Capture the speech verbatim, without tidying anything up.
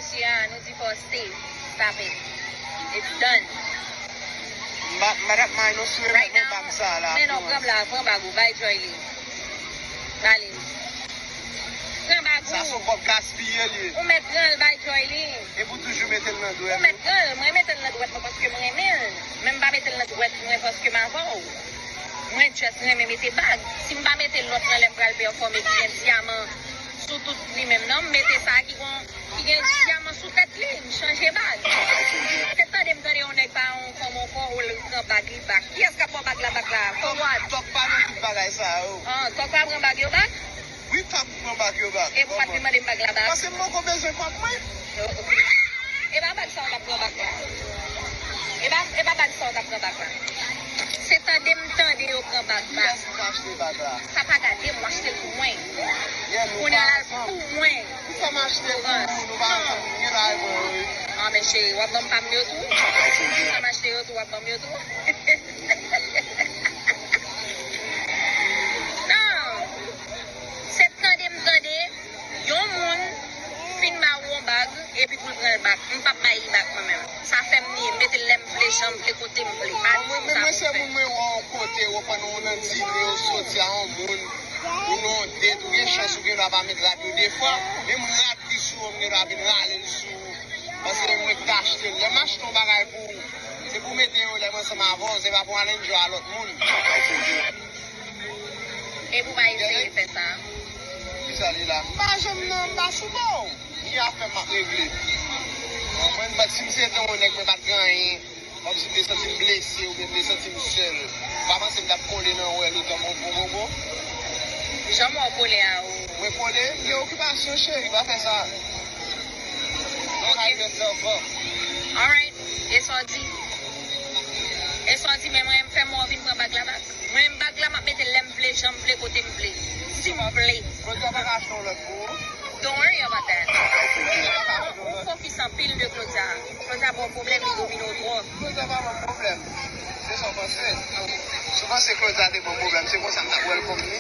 Mesye a, nou di fò stay. Stop it. It's done. M pa m pa t ap may non si w remèt mwen bag sa la. Men non, pran bag, pran bag ou, bay Joyly. Ba li. Pran bag ou. Sa se yon kòb gaspiye li ye. Ou mèt pran l bay Joyly. Epi w toujou mete l nan dwèt ou. Ou mèt pran l, mwen mete l nan dwèt mwen paske m renmen l. Men m pa mete l nan dwèt mwen paske m avè w. Mwen just renmen mete bag. Si m pa mete lòt lan lè m pral pèfòme ki gen dyaman sou tout li menm non, m mete sa ki gon ki gen dyaman sou tèt li, m chanje bag. Se tande m tande yon nèg pa yon fanm ankò, ou l pran bag li bak. Kiyès k ap ba w bag la bak la? For what? Tòg pa nan tout bagay sa yo. Ah, Tòg pa pran bag yo bak? Wi, Tòg pran bag yo bak. E pou w pa t vin mande m bag la bak? Paske m poko bezwen kòb mwen. E pa bag sa w t ap pran bak la. E pa, e pa bag sa w t ap pran bak la. Se tande m tande yo pran bag bak. Kiyès ki achte bag la? Sa pa gade m, w achte l pou mwen. Kounye a l al pou mwen. Ou fè m achte l pou ou, nou pa ansanm, gen bagay pou ou wi. Ah, men cheri, w ap ban m pa m yo tou? Ou fè m achte yo tou, w ap ban m yo tou? Non. Se tande m tande yon moun fin ba ou yon bag, epi pou l pran l bak. M p ap bay li bak mwen menm. Sa fè m ni, m mete l lè m vle, jan m vle, kote m vle. Pa di m sa pou fè. Mwen, mwen se moun mwen wè yon kote, ou konprann, ou nan dine, ou soti a yon moun, ou nan yon date, ou gen chans, ou gen dwa pa met rad yo de fwa, menm rad ki sou ou, m gen dwa vin rale l sou ou. Paske mwen ki t achte l. Lè m achte yon bagay pou ou, se pou w mete yo lè m ansanm avè w, se pa pou w al enjoy a lòt moun. Epi w pa eseye fè sa. Kisa li la? M pa janm nan, m pa sou bò w. Gen afè m ap regle. Ou konprann? But si m se te yon nèg mwen pa t gen anyen, kòmsi m te santi m blese oubyen m te santi m sèl, ou pa panse m t ap kole nan ou wè l otan m on gwo bobo? Jan m wè w kole a ou. Mwen kole? M gen okipasyon cheri, pa fè sa. Don't hide yourself up. Alright. E sa w di? E sa w di, men mwen m fè mò vin pran bag la bak. Mwen menm bag la m ap mete l lè m vle, jan m vle, kote m vle. Si m vle. Claudia pa ka achte yon lòt pou ou? Don't worry about that. Ou fokis anpil de Claudia. Claudia ba w pwoblèm, li domine w twòp. Claudia pa ban m pwoblèm. Se sa w panse? Si w panse Claudia te ban m pwoblèm, se konsa m t ap welcome li?